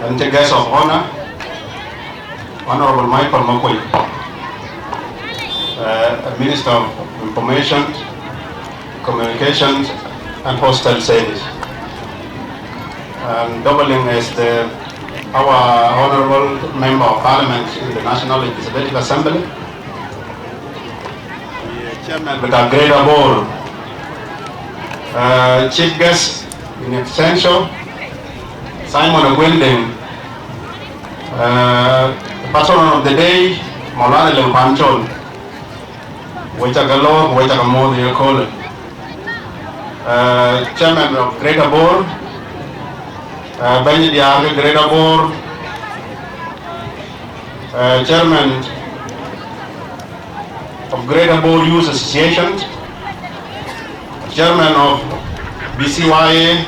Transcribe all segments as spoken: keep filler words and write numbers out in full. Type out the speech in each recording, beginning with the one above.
And the guest of honor, Honorable Michael Makuei, uh, Minister of Information, Communications and Postal Service, and doubling as the, our Honorable Member of Parliament in the National Legislative Assembly, Chairman with a Greater Bor, uh, Chief Guest in absentia, Simon Ogwendeng, uh, Patron of the Day, Maulana Leng Panchol, wek ca ke lor, wek ca ke moth ye köölë. Uh, Chairman of Greater Bor, uh, Bɛ̈ny diäär ke Greater Bor, uh, Chairman of Greater Bor Youth Association, Chairman of B C Y A,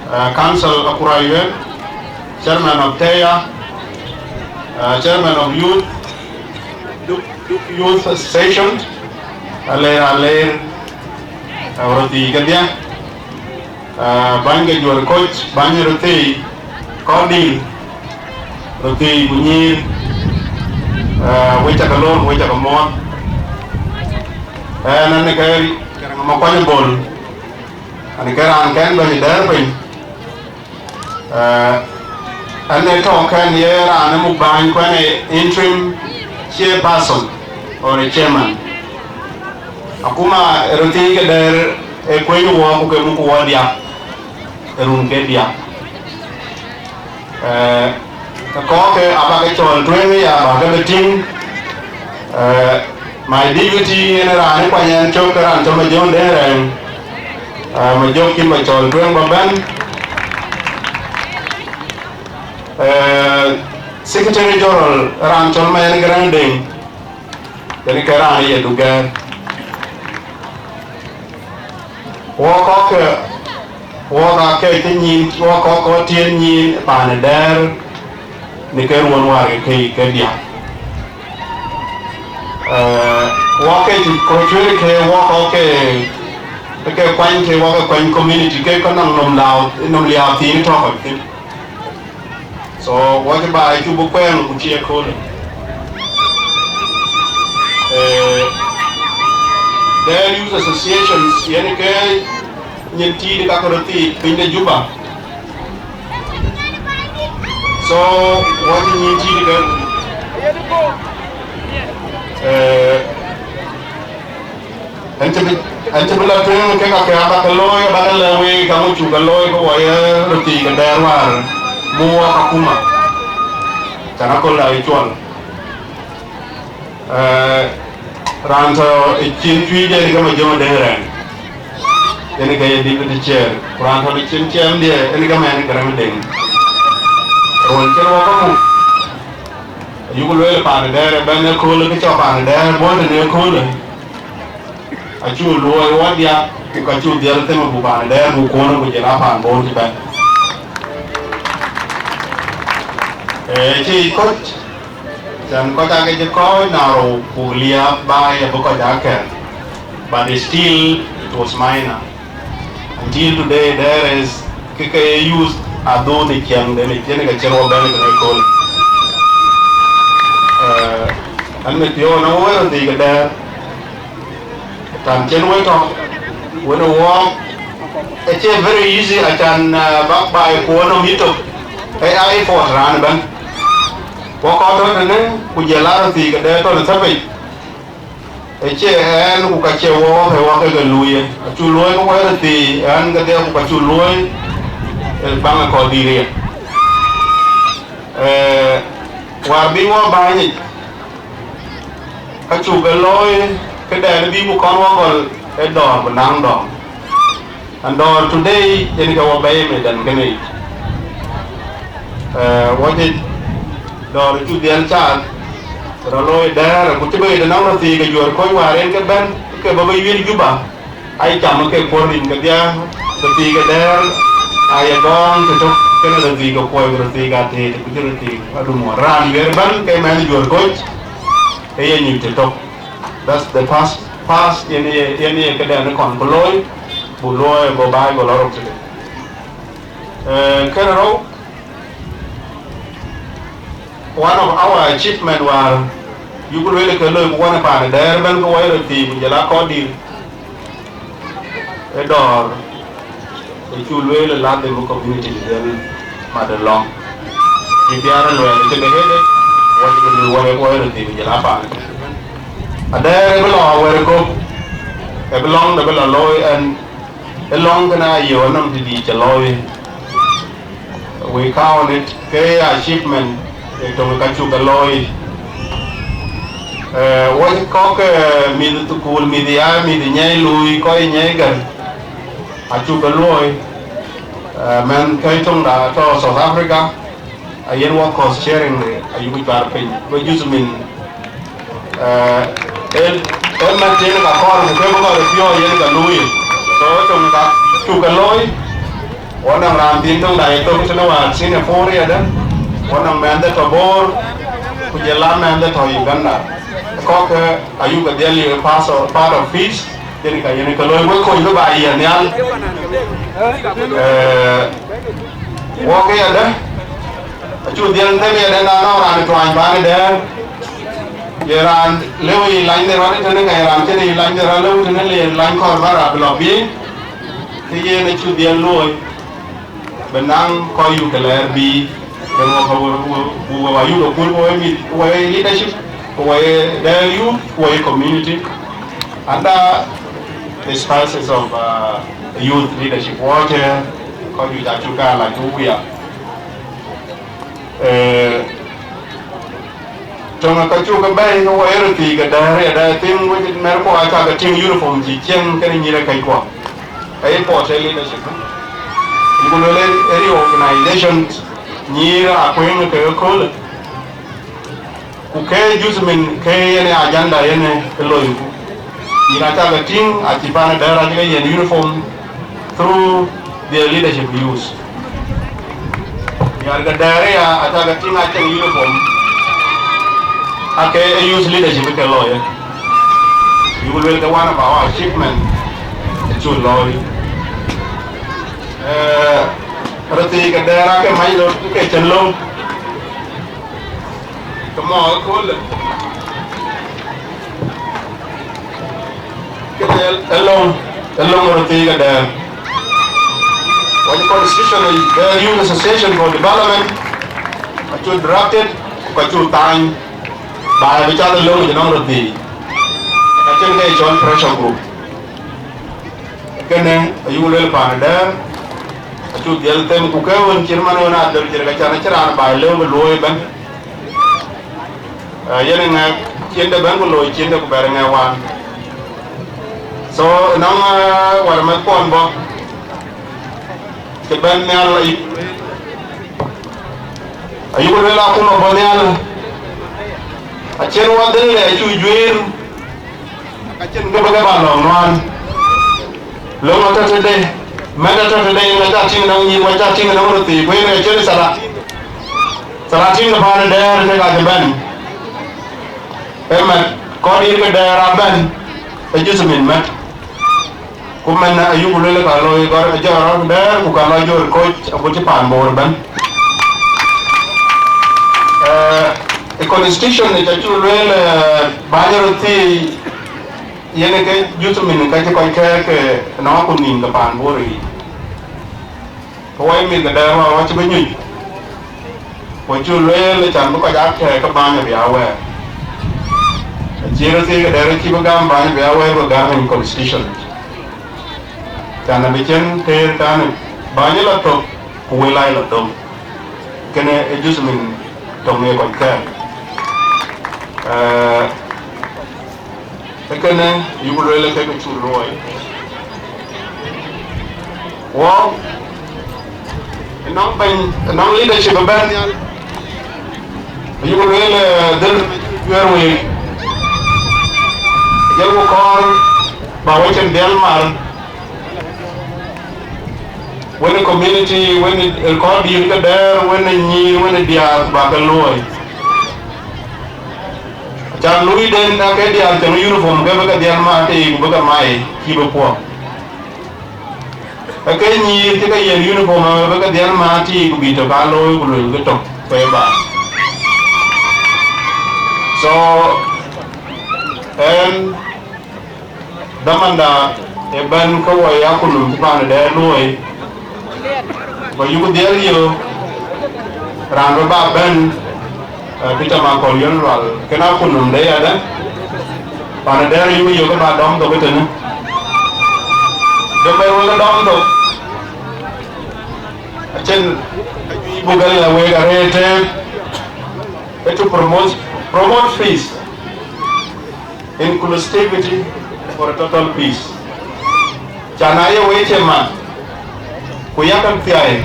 uh, Council Akuraiwe, Chairman of TEYA, uh, Chairman of Youth, Duk, Duk Youth Association, Aler Aler, uh, röt thii kedhie. Ah, bäny ke Juɔ̈r Koc, bäny röt thii, kɔc dït, röt thii ku nyïïr, ah, wek ca ke lor, wek ca ke muɔ̈ɔ̈th. Ɣɛn, ɣɛn ke Garaŋ Makuany Bol, ɣɛn ke raan kɛn bɛ̈ny dɛ̈ɛ̈r piny. Ah, ɣɛn ë tɔ̈ kɛn ye raan ë muk bäny ku ɣɛn ë interim chairperson or a chairman. Akuma röt thii ke dɛ̈ɛ̈r ë kuëny wɔ ku ke muk wɔ diäk. Ë run ke diäk. Eh, ke kɔ̈k ke aba ke cɔl tueŋ ya ba ke bï tïŋ. Eh, my deputy yen raan ë kuany ɣɛn cök, ke raan cɔl Majök Deŋ Rɛɛŋ. Eh, Majök cïn ba cɔl tueŋ ba bɛ̈n. Eh, Secretary General raan cɔl Mayen Garaŋ Deŋ. Yen ke raan ye dugɛ̈ɛ̈r. Wɔ kɔ̈k ke, wɔ ka ke cï nyïn, wɔ kɔ̈k kɔ̈k tiɛɛl nyïn paan ë dɛ̈ɛ̈r në ke ruɔ̈n wäär ke, ke, ke diäk. Eh, wɔ ke cï kɔc cuëër ke, wɔ kɔ̈k ke, ke kuany ke, wɔ ke kuany community ke, ke nɔŋ nɔm lääu, nɔm liääp thiin tɔ̈ kɔc thïn. So, wɔ cï baai cuk bï kuɛɛŋ ku cï ëköölë. Eh, dɛ̈ɛ̈r youth associations, yen ke nyin tiit ka ke röt thii piny de Juba. So, wɔ cï nyin tiit ke, eh, Ɣɛn cï bï, ɣɛn cï bï la tueŋ ke ka ke aba ke looi, aba ke lɛ̈k week, ka ŋö cuk ke looi, ke wɔ ye röt thii ke dɛ̈ɛ̈r wäär, mu wɔ akuma. Can aköl dak cuɔl. Eh, raan tɔ̈ ë cin cuiic yen ke Majök Deŋ Rɛɛŋ. Yen ke ye deputy chair. Ku raan tɔ̈ ë cin ciɛɛmdiɛ̈, yen ke Mayen Garaŋ Deŋ. Ruɔ̈n cï wɔ ke muk. Ayuk lueel paan dɛ̈ɛ̈r ëbɛ̈n ëköölë, ke cɔk paan dɛ̈ɛ̈r bɔ̈ tënë ëköölë. Acuk luɔi wɔ diäk, ku ka cuk dhiɛl them, ku paan dɛ̈ɛ̈r, ku kuɔ̈n, ku jɔl a paan bɔ̈ cï bɛ̈n. Ee, cï kɔc, can kɔc aake cï kɔc na rou, ku liääp baai abï kɔc aa kɛ̈r. But still, it was minor. Until today, there is ke ke ye use adhon ë ciɛɛŋ de yen ke cï rɔt bɛ̈n tënë ëköölë. Eh, ɣɛn mit piɔ̈u ënɔɔnë wek röt thii ke dɛ̈ɛ̈r. Tän cïn wek tɔ̈, wën ë wɔɔk, acie very easy, acan, eh, bäk baai kuɔ̈n nɔm yïtök, ee aa effort raan ëbɛ̈n. Wɔ kɔc tɔ̈ tënë, ku jɔl a röt thii ke dɛ̈ɛ̈r tɔ̈ në thäpei. Acie ɣɛn ku ka cie wɔ ke wɔ ke ke luui. Acuk luɔi ke wɛ̈ɛ̈r thii, ɣɛn kedhie ku ka cuk luɔi, eh, baŋ ë kɔc dïït ëya. Eh, wäär bï wɔ bäny yic, ka cuk ke looi, këdɛn bï ku kɔn wɔ gɔl ë dɔ̈ɔ̈r bï naŋ dɔm. And dɔ̈ɔ̈r today, yen ke wɔ bɛ̈i ë medan kënë yic. Eh, wɔ cï dɔ̈ɔ̈r cuk dhiɛl cath, rɔt looi dɛ̈ɛ̈r, ku cï bï ɣet ënɔŋ röt thii ke Juɔ̈r Koc wäär yen ke bɛ̈n, ke bɔ̈ bï wiël Juba, ai cam ke kuɔ̈r rin kedhie, röt thii ke dɛ̈ɛ̈r, aye gɔɔŋ tëtök, kënë röt thii ke kuɔi, ku röt thii ke atëët, ku cï röt thii adumuɔ̈r. Raan wiëër ëbɛ̈n ke mɛnh Juɔ̈r Koc, ke ye nyuc tëtök. That's the first, first, yen ye, yen ye këdɛn ë kɔn ku looi, buk looi, go baai, go lɔ rok tëde. Eh, kënë rou, One of our achievement wäär yuku lueel ke loi ku wan paan dɛɛr bɛ̈n ke wai röt thii ku jɔl a kɔc dït ë dɔ̈ɔ̈r, ë cuk lueel ë ladhim ë community dhil mat ë lɔ̈ŋ. Cï biäär ë luɛɛl cï bï ɣet ë, wai ke lueel wai ke wai röt thii ku jɔl a paan. Adɛɛr ë bï lɔ awɛ̈r ë kɔ̈k, ë bï lɔ̈ŋ de bï lɔ looi ɛn, ë lɔ̈ŋ kënë aye ɣɔn nɔm të dïït cï looi. We count it ke achievement, ë töŋ ka cuk ke looi. Eh, wek kɔ̈k, eh, mïth thukul, mïth ya, mïth nyɛi luui, kɔc nyɛi gɛ̈r, acuk ke luɔi. Eh, mɛnh kɛ̈c töŋda tɔ̈ South Africa, ayen wɔ cost sharing de ayuk cuar piny, we just mean, eh, en, en man tïn ka kɔɔr ku ke bï kɔɔr piɔ̈ɔ̈c yen ka luui. So, töŋ ka cuk ke looi, wɔ nɔŋ raan thiin töŋda ye thok tënë wäär Singapore yedë, wɔ nɔŋ mɛnhde tɔ̈ Bor, ku jɔl a mɛnhde tɔ̈ Uganda. Kɔ̈k, eh, ayuk ke dhiɛl ye part of, part of peace, yen ka yen ke looi wek kony bï ba yiɛ̈n nhial. Eh, wɔ ke yedë, acuk dhiɛl them yedë na nɔŋ raan tuany paan ë dɛ̈ɛ̈r. Ye raan lëu yï lany de rɔt ëtënë, ka ye raan cïn yï lany de rɔt lëu ëtënë, le lany kɔ̈r bä rap lɔ biëëny, ke yen acuk dhiɛl looi, bï naŋ kɔc yuk ke lɛɛr bï, yen wɔ ka wɔ, wɔ, wɔ, wɔ yuk ke kur, wɔ ye mïth, wɔ ye leadership, wɔ ye dɛɛr youth, wɔ ye community. Under the spices of, uh, youth leadership, wɔ cï kɔc yuk acuk ka lac ku wia. Eh, töŋ ka cuk ke bɛ̈ɛ̈i ke wɔ ye röt thii ke dɛ̈ɛ̈r, ya dɛ̈ɛ̈r thïn, wek mɛ̈r kuɔ acä ke tïŋ uniform cï cieŋ kenë nyïïr ë kɛ̈c kuɔ. Ka ye puɔth ë leadership. Ku lueel ë reorganization nyïïr akuëëŋ ke ëköölë. Ku ke just mean ke yen agenda yen ë loiku. Yïn acä ke tïŋ, acï pan ë dɛ̈ɛ̈r acï ke yen uniform through their leadership use. Nhiar ke dɛ̈ɛ̈r aya acä ke tïŋ acïn uniform, ake ë use leadership ke looi. Yuk lueel ke one of our achievement ë cuk looi. Eh, röt thii ke dɛ̈ɛ̈r ake mac röt ke cïn löŋ. Ke mɔ ëköölë. Kënë ë löŋ, ë löŋ röt thii ke dɛ̈ɛ̈r. Wɔ cï constitution ë Dɛ̈ɛ̈r Youth Association for Development, acuk drafted, ku ka cuk thaany, ba bï cath ë löŋ cï nɔm röt thii. Ka cïn ke cɔl pressure group. Kënë ayuk lueel paan ë dɛ̈ɛ̈r, acuk dhiɛl them, ku ke ɣön cït man ɣön adöl cït ka can acïn raan ba lëu bï luöi ëbɛ̈n. Eh, yen ë ŋɛk cin de bɛ̈n ku looi cin de ku bɛ̈r ë ŋɛk wään. So, nɔŋ, eh, wär mɛ̈thkuɔn bɔ̈, cï bɛ̈n nhial ayï-, ayuk lueel akuma bɔ̈ nhial, acïn wä dhël le acuk juëër, ka cïn kë bï ke ba lɔ̈ŋ nuan. Löŋ atɔ̈ tëde, mɛ̈t atɔ̈ tëde, yen acä tïŋ nɔŋ nyïïr, ku acä tïŋ nɔŋ röt thii, ku yen acïn thalatin, thalatin ke paan ë dɛ̈ɛ̈r ënë ka cï bɛ̈n. Ee mɛ̈t, kɔc dït ke dɛ̈ɛ̈r abɛ̈n, ë just mean mɛ̈t. Ku mɛn ayuk lueel ka looi gɔ̈r ë jɔɔr rɔt dɛ̈ɛ̈r, ku ka lɔ jɔɔr koc agut cï paan Bor bɛ̈n. Eh, ë constitution ë ca cuk lueel, eh, bäny röt thii, yen ke just mean ka cï kɔc kɛ̈ɛ̈k, eh, nɔŋ akut nïïm ke paan Bor yiic. Ku wai mïth ke dɛ̈ɛ̈r wä wä cï bï nyuc, ku cuk lueel can bï kɔc aa kɛ̈ɛ̈k ke bäny abï aa wɛɛr. Acï röt thii ke dɛ̈ɛ̈r cï bï gam bäny abï aa wɛɛr, bï gam in constitution. Can abï cïn tëër kan bäny lɔ thök, ku wël aa lɔ döŋ. Kënë ë just mean töŋ ë kɔc kɛ̈ɛ̈k. Eh, Ee kënë yuku lueel ke ke cuk luɔi. Wɔ, ënɔŋ bɛ̈ny, ënɔŋ leadership ëbɛ̈n nhial. Yuku lueel, eh, dhil juɛ̈r week. Jɔlku kɔɔr ba wecin dhiɛl mar. Wën ë community, wën ë kɔc dït ke dɛ̈ɛ̈r, wën ë nyïïr, wën ë diaal, ba ke luɔi. Acan luui den ake diaal cïn uniform ke bï ke dhiɛl mat tei ku bï ke mai cï bï puɔ̈k. Ake nyïïr cï ke yen uniform ë bï ke dhiɛl mat tei ku bï tök aa looi ku luel ke tök ku ë ba. So, en dhamanda ë bɛ̈n ke wɔ ya kunum cï paan dɛɛr luɔi, ba yuk dhiɛl yök raan bï ba bɛ̈n, eh, Peter Makol Yön Lual, kën a kunum de yadë, paan dɛɛr yuk yök ba dɔm thok ëtënë. Dë bɛ̈n wek dɔm thok, acïn, buk ëlë wek arëët tëëk, ë to promote, promote peace, inclusivity for a total peace. Ca na ye wei cï mat, ku yak ë thiai,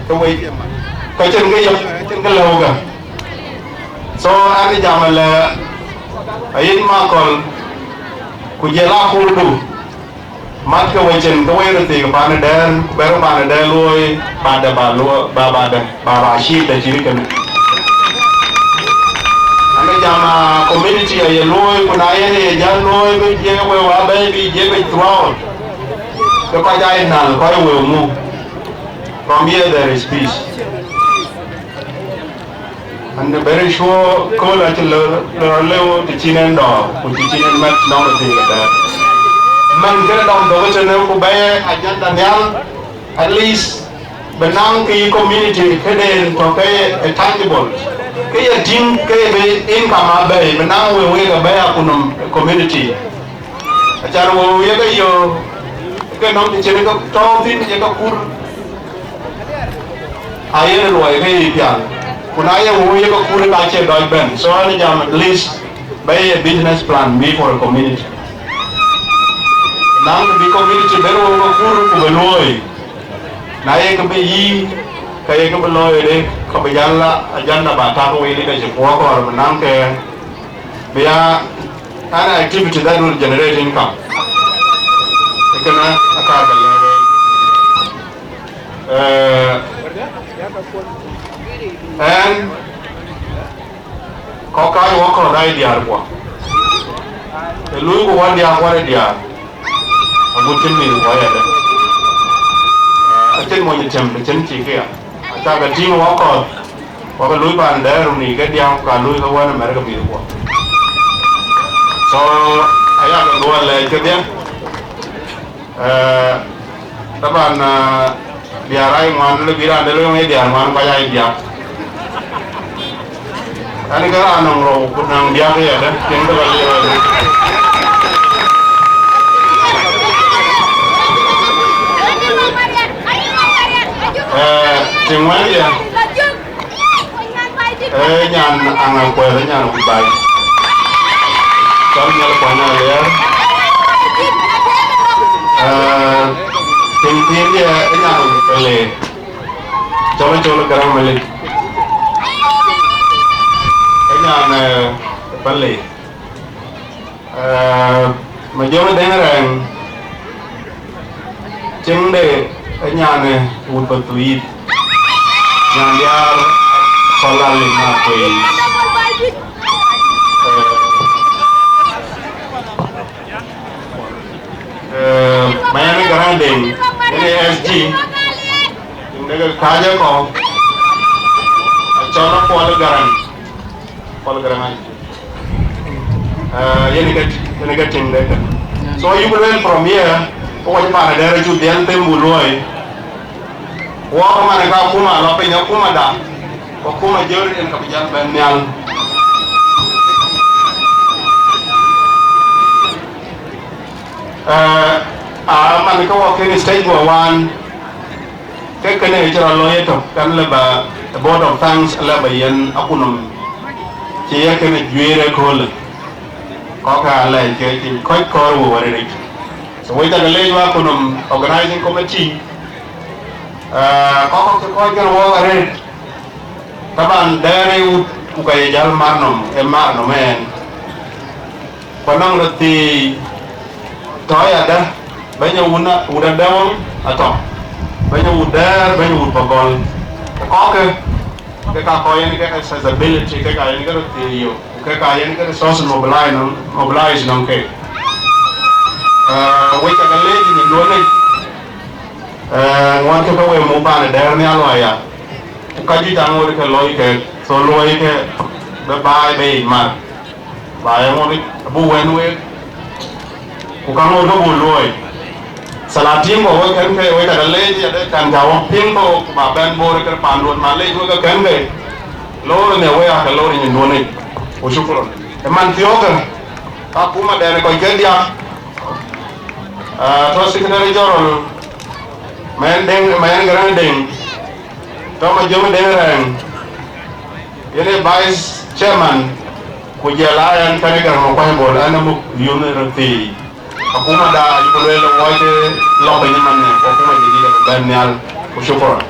ke wei cï mat, ka cïn ke yök, ka cïn ke lëu ke. So, an jam ëlë, ayïn Makol, ku jël akurdu, mat ke wecin ke wei röt thiëëk paan dɛɛr, ku bɛ̈r paan dɛɛr luɔi, ba dë ba luɔ-, ba, ba dë, ba, ba cït dë cït kënë. An jam, ah, community aye luɔi, ku na yen ye jäl luɔi, bï jiëk wëu abɛ̈i, bï jiëk throughout. Ke kɔc aa nal, kɔc wëu muk. From here there is peace. And very sure, kööl acï lɔ, lɔ lëu të cïn en dɔ̈ɔ̈r, ku të cïn en mɛt nɔŋ röt thiëëk ëtɛ̈ɛ̈n. Man kënë dɔm thok ëtënë ku bɛ̈ɛ̈i agenda nhial, at least, bï naŋ kë yï community këden tɔ̈ ke ye tangible. Kë ye tïŋ ke ye bï income abɛ̈i, bï naŋ wëu wek abɛ̈i akunɔm community. Acan wëu ye ke yök, ke nɔm të cïn ke tɔ̈u thïn ye ke kur. Ayen luɔi ke yï pial. Ku na ye wëu ye ke kur ka cie dɔc bɛ̈n. So an jam at least bɛ̈i ye business plan bï for a community. Naŋ bï community bɛ̈n wëu ke kur ku bï luɔi. Na ye ke bï yï, ka ye ke bï looi de, ka bï jäl la agenda ba tak wei de ka cï puɔ̈k kɔɔr bï naŋ ke bï ya an activity that will generate income. Kënë aka bï lɛ̈k wei. Eh, ɛn kɔ̈k kaac wɔ kɔ̈th aa ye diäär kuɔ. Ë luui ku wɔ diäär kuɔ ë diäär. Agut cïn mïth kuɔ yadë. Acïn mony ë tiëm të cïn cï këya. Acä ke tïŋ wɔ kɔ̈th, wɔ ke luui paan dɛɛr runi ke diäär, ku ka luui ke wën ë mɛ̈r ke mïth kuɔ. So, aya ke duɔ̈ɔ̈r lɛɛc kedhie. Eh, taban, eh, diäär aa ye ŋuan, lë bï raan de lɔ yɔŋ ye diäär ŋuan, kɔc aa ye diäk. An, ke raan nɔŋ rou, ku nɔŋ diäk yadë, tiŋ ke lɔ liu adë. Eh, tiŋ wɛ̈n yɛ. Ee nyan Aŋakuɛth, ee nyan Wut Baai. Cɔl Nhial Kuany Aliɛɛr. Ee, tiŋ thiin diɛ, ee nyan Wut Pele. Cɔl Cɔl Garaŋ Malik. Ee nyan, ee, Pele. Eh, Majɔŋ Deŋ Rɛŋ, tiŋde ë nyan ë Wut Pathuyith, nyan diäär Kɔlal Makuei. Eh, eh, Mayen Garaŋ Deŋ, yen ë S G, tiŋde ke kääc ë kɔ̈u, acɔl Kuɔl Garaŋ, Kuɔl Garaŋ. Uh, yen ke, yen ke tiŋ de ke. So you will learn from here. Ko wajib ana dere ju dian tem bu loy. Wa ko man ka kuma la pe nya kuma da. Ko kuma jor en ka bijan ben nyal. Uh, a man ka wa ken stage wa wan. Ke kënë ë cï rɔt looi ëtök, kan lë ba, a vote of thanks lë ba yen akunɔm cï ye kënë juëër ëköölë. Kɔ̈k aa lɛc ke cï kɔc kɔɔr wëu arëëtic. So wek cä ke leec wä akunɔm organizing committee, aa, kɔ̈k kɔ̈k cï kɔc kën wɔɔk arëët. Taban dɛɛr ë wut ku ka ye jäl mar nɔm, ë mar nɔm ɛn. Ku anɔŋ röt thii tɔ̈ yadë, bɛ̈ny ë wun, wut adɛ̈ wun atɔ̈, bɛ̈ny ë wut dɛ̈ɛ̈r, bɛ̈ny ë wut pagɔl. Kɔ̈kkë, ke ka kɔc yen ke accessibility, ke ka yen ke röt thii yök, ku ke ka yen ke resource mobilize nɔm, mobilize nɔm ke. Eh, wek cä ke leec në duɔ̈në, eh, ŋuɔ̈tkë ke we muk paan ë dɛ̈ɛ̈r nhial waya, ku ka juëc aŋoot ke looi ke, so luɔi ke bï baai bï yic mar. Ba ye ŋoot abuk wɛ̈n week, ku ka ŋoot ke buk luɔ̈ɔ̈i. Salatin kɔ̈k wek kën ke wek ka leec, ya de kan ja wok piŋ kɔ̈k, ku ba bɛ̈n Bor kë paanduɔ̈n ma leec wek ke kën ke. Loor në wek ake loor nyin duɔ̈n yic. Ku shukran. Ë man thiɔ̈kë, ka kuma dɛn kɔc ke diäk, ah, tɔ̈ Secretary General, Mɛn Deŋ, Mɛn Garaŋ Deŋ, tɔ̈ Majöŋ Deŋ Rɛɛŋ, yen ë Vice Chairman, ku jɔl a ɣɛn Kɛn Garaŋ Makuany Bol, ɣɛn amuk yun röt thii. Akumada ayuk lueel wɔ cï lɔ piny ëmën, ku akuma jadid abï bɛ̈n nhial, ku shukran.